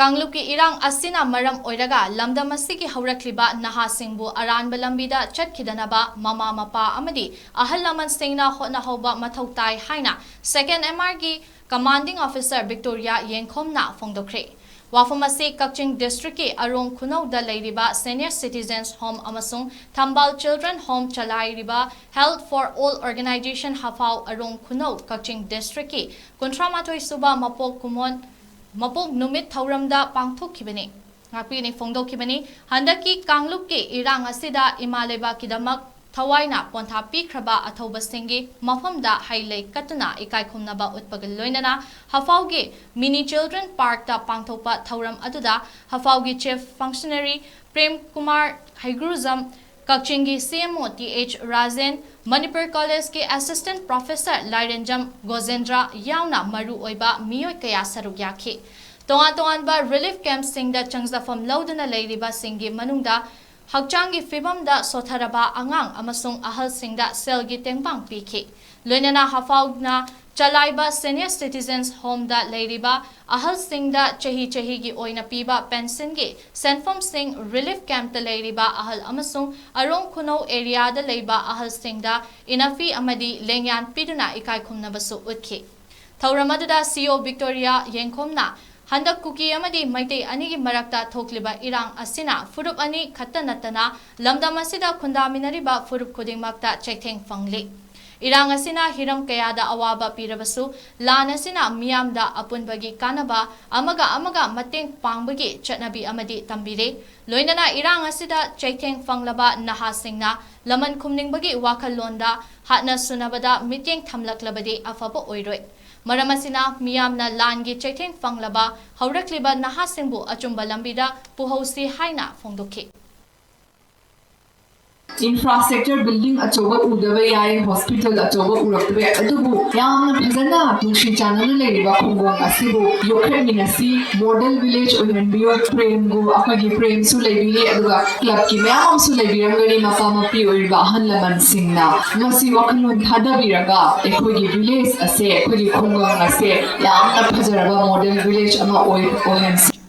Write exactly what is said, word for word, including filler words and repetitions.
ꯀꯥꯡꯂꯨꯞꯀꯤ ꯏꯔꯥꯡ ꯑꯁꯤꯅ ꯃꯔꯝ ꯑꯣꯏꯔꯒ ꯂꯝꯗꯝ ꯑꯁꯤꯒꯤ ꯍꯧꯔꯛꯂꯤꯕ ꯅꯍꯥꯁꯤꯡꯕꯨ ꯑꯔꯥꯟꯕ ꯂꯝꯕꯤꯗ ꯆꯠꯈꯤꯗꯅꯕ ꯃꯃꯥ ꯃꯄꯥ ꯑꯃꯗꯤ ꯑꯍꯜ ꯂꯃꯟꯁꯤꯡꯅ ꯍꯣꯠꯅꯍꯧꯕ ꯃꯊꯧ ꯇꯥꯏ ꯍꯥꯏꯅ Second M R ꯒꯤ Commanding Officer Victoria ꯌꯦꯡꯈꯣꯝꯅ ꯐꯣꯡꯗꯣꯛꯈ꯭ꯔꯦ꯫ ꯋꯥꯐꯝ ꯑꯁꯤ ꯀꯛꯆꯤꯡ district ꯀꯤ ꯑꯔꯣꯡ ꯈꯨꯅꯧꯗ ꯂꯩꯔꯤꯕ Senior Citizens Home ꯑꯃꯁꯨꯡ ꯊꯝꯕꯥꯜ Children Home ꯆꯂꯥꯏꯔꯤꯕ Health for All Organization ꯍꯐꯥꯎ ꯑꯔꯣꯡ ꯈꯨꯅꯧ Kakching district ꯀꯤ ꯀꯨꯟꯊ꯭ꯔꯥ ꯃꯥꯊꯣꯏ ꯁꯨꯕ ꯃꯄꯣꯛ ꯀꯨꯝꯑꯣꯟ ꯃꯄꯣꯛ ꯅꯨꯃꯤꯠ ꯊꯧꯔꯝꯗ ꯄꯥꯡꯊꯣꯛꯈꯤꯕꯅꯤ꯫ ꯉꯥꯛꯄꯤꯅꯤ ꯐꯣꯡꯗꯣꯛꯈꯤꯕꯅꯤ꯫ ꯍꯟꯗꯛꯀꯤ ꯀꯥꯡꯂꯨꯞꯀꯤ ꯏꯔꯥꯡ ꯑꯁꯤꯗ ꯏꯃꯥ ꯂꯩꯕꯥꯛꯀꯤꯗꯃꯛ ꯊꯋꯥꯏꯅ ꯄꯣꯟꯊꯥ ꯄꯤꯈ꯭ꯔꯕ ꯑꯊꯧꯕꯁꯤꯡꯒꯤ ꯃꯐꯝꯗ ꯍꯩ ꯂꯩ ꯀꯠꯇꯨꯅ ꯏꯀꯥꯏ ꯈꯨꯝꯅꯕ ꯎꯠꯄꯒ ꯂꯣꯏꯅꯅ ꯍꯐꯥꯎꯒꯤ Mini Children Park ꯇ ꯄꯥꯡꯊꯣꯛꯄ ꯊꯧꯔꯝ ꯑꯗꯨꯗ ꯍꯐꯥꯎꯒꯤ Chief Functionary ꯄ꯭ꯔꯦꯝ ꯀꯨꯃꯥꯔ ꯍꯩꯒ꯭ꯔꯨꯖꯝ, ꯀꯛꯆꯤꯡꯒꯤ C M O T H Rajen, Manipur ꯀꯣꯂꯦꯖꯀꯤ Assistant Professor ꯂꯥꯏꯔꯦꯟꯖꯝ ꯒꯣꯖꯦꯟꯗ꯭ꯔ ꯌꯥꯎꯅ ꯃꯔꯨ ꯑꯣꯏꯕ ꯃꯤꯑꯣꯏ ꯀꯌꯥ ꯁꯔꯨꯛ ꯌꯥꯈꯤ꯫ ꯇꯣꯉꯥꯟ ꯇꯣꯉꯥꯟꯕ relief camp ꯁꯤꯡꯗ ꯆꯪꯖꯐꯝ ꯂꯧꯗꯨꯅ ꯂꯩꯔꯤꯕꯁꯤꯡꯒꯤ ꯃꯅꯨꯡꯗ ꯍꯛꯆꯥꯡꯒꯤ ꯐꯤꯕꯝꯗ ꯁꯣꯊꯔꯕ ꯑꯉꯥꯡ ꯑꯃꯁꯨꯡ ꯑꯍꯜꯁꯤꯡꯗ ꯁꯦꯜꯒꯤ ꯇꯦꯡꯕꯥꯡ ꯄꯤꯈꯤ꯫ ꯂꯣꯏꯅꯅ ꯍꯐꯥꯎꯅ ꯆꯂꯥꯏꯕ Senior Citizens Home ꯗ ꯂꯩꯔꯤꯕ ꯑꯍꯜꯁꯤꯡꯗ ꯆꯍꯤ ꯆꯍꯤꯒꯤ ꯑꯣꯏꯅ ꯄꯤꯕ pension ꯒꯤ ꯁꯦꯟꯐꯝꯁꯤꯡ relief camp ꯇ ꯂꯩꯔꯤꯕ ꯑꯍꯜ ꯑꯃꯁꯨꯡ ꯑꯔꯣꯡ ꯈꯨꯅꯧ area ꯗ ꯂꯩꯕ ꯑꯍꯜꯁꯤꯡꯗ ꯏꯅꯐꯤ ꯑꯃꯗꯤ ꯂꯦꯡꯌꯥꯟ ꯄꯤꯗꯨꯅ ꯏꯀꯥꯏ ꯈꯨꯝꯅꯕꯁꯨ ꯎꯠꯈꯤ꯫ ꯊꯧꯔꯝ ꯑꯗꯨꯗ C O Victoria ꯌꯦꯡꯈꯣꯝꯅ ꯍꯟꯗꯛ ꯀꯨꯀꯤ ꯑꯃꯗꯤ ꯃꯩꯇꯩ ꯑꯅꯤꯒꯤ ꯃꯔꯛꯇ ꯊꯣꯛꯂꯤꯕ ꯏꯔꯥꯡ ꯑꯁꯤꯅ ꯐꯨꯔꯨꯞ ꯑꯅꯤ ꯈꯛꯇ ꯅꯠꯇꯅ ꯂꯝꯗꯝ ꯑꯁꯤꯗ ꯈꯨꯟꯗꯥꯃꯤꯟꯅꯔꯤꯕ ꯐꯨꯔꯨꯞ ꯈꯨꯗꯤꯡꯃꯛꯇ ꯆꯩꯊꯦꯡ ꯐꯪꯂꯤ꯫ ꯏꯔꯥꯡ ꯑꯁꯤꯅ ꯍꯤꯔꯝ ꯀꯌꯥꯗ ꯑꯋꯥꯕ ꯄꯤꯔꯕꯁꯨ, ꯂꯥꯟ ꯑꯁꯤꯅ ꯃꯤꯌꯥꯝꯗ ꯑꯄꯨꯟꯕꯒꯤ ꯀꯥꯟꯅꯕ, ꯑꯃꯒ ꯑꯃꯒ ꯃꯇꯦꯡ ꯄꯥꯡꯕꯒꯤ ꯆꯠꯅꯕꯤ ꯑꯃꯗꯤ ꯇꯝꯕꯤꯔꯦ꯫ ꯂꯣꯏꯅꯅ ꯏꯔꯥꯡ ꯑꯁꯤꯗ ꯆꯩꯊꯦꯡ ꯐꯪꯂꯕ ꯅꯍꯥꯁꯤꯡꯅ ꯂꯃꯟ ꯈꯨꯝꯅꯤꯡꯕꯒꯤ ꯋꯥꯈꯜꯂꯣꯟꯗ ꯍꯥꯠꯅ ꯁꯨꯅꯕꯗ ꯃꯤꯠꯌꯦꯡ ꯊꯝꯂꯛꯂꯕꯗꯤ ꯑꯐꯕ ꯑꯣꯏꯔꯣꯏ꯫ ꯃꯔꯝ ꯑꯁꯤꯅ ꯃꯤꯌꯥꯝꯅ ꯂꯥꯟꯒꯤ ꯆꯩꯊꯦꯡ ꯐꯪꯂꯕ ꯍꯧꯔꯛꯂꯤꯕ ꯅꯍꯥꯁꯤꯡꯕꯨ ꯑꯆꯨꯝꯕ ꯂꯝꯕꯤꯗ ꯄꯨꯍꯧꯁꯤ ꯍꯥꯏꯅ ꯐꯣꯡꯗꯣꯛꯈꯤ꯫ Infrastructure building ꯑꯆꯧꯕ ꯎꯗꯕ ꯌꯥꯏ, hospital ꯑꯆꯧꯕ ꯎꯔꯛꯇꯕ ꯌꯥꯏ, ꯑꯗꯨꯕꯨ ꯌꯥꯝꯅ ꯐꯖꯅ ꯅꯨꯡꯁꯤ ꯆꯥꯟꯅꯅ ꯂꯩꯔꯤꯕ ꯈꯨꯡꯒꯪ ꯑꯁꯤꯕꯨ ꯌꯣꯛꯈꯠꯃꯤꯟꯅꯁꯤ, model village ꯑꯣꯏꯍꯟꯕꯤꯌꯨ꯫ ꯄ꯭ꯔꯦꯝꯕꯨ ꯑꯩꯈꯣꯏꯒꯤ ꯄ꯭ꯔꯦꯝꯁꯨ ꯂꯩꯕꯤꯔꯤ, ꯑꯗꯨꯒ club ꯀꯤ ꯃꯌꯥꯝ ꯑꯃꯁꯨ ꯂꯩꯕꯤꯔꯝꯒꯅꯤ, ꯃꯄꯥ ꯃꯄꯤ ꯑꯣꯏꯔꯤꯕ ꯑꯍꯜ ꯂꯃꯟꯁꯤꯡꯅ꯫ ꯃꯁꯤ ꯋꯥꯈꯜꯂꯣꯟ ꯊꯥꯗꯕꯤꯔꯒ ꯑꯩꯈꯣꯏꯒꯤ village ꯑꯁꯦ, ꯑꯩꯈꯣꯏꯒꯤ ꯈꯨꯡꯒꯪ ꯑꯁꯦ ꯌꯥꯝꯅ ꯐꯖꯔꯕ model village ꯑꯃ ꯑꯣꯏ ꯑꯣꯏꯍꯟꯁꯤ꯫